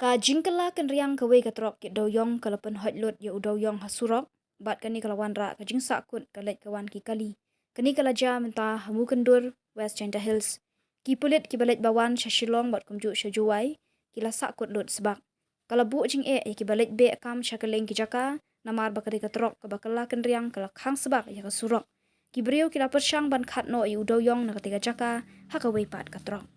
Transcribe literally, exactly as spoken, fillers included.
Ka jingkylla kynriang kawei ka trok ki dewiong ka la pynhoit lut ïa u dewiong ha surok, bad kane ka la wanrah ka jingsahkut ka leit ka wan ki kali. Kane ka la jia mynta ha Mukyndur, West Jaintia Hills. Ki pulit kiba leit ba wan sha Shillong bad kumjuh sha Jowai ki la sahkut lut sbak. Ka la buh jingeh ïa kiba leit beh kam sha kylleng ki jaka, namar ba kane ka trok kaba kylla kynriang ka la khang sbak ïa ka surok. Ki briew ki la pyrshang ban khat noh ïa u dewiong na katei ka jaka ha kawei pat ka trok.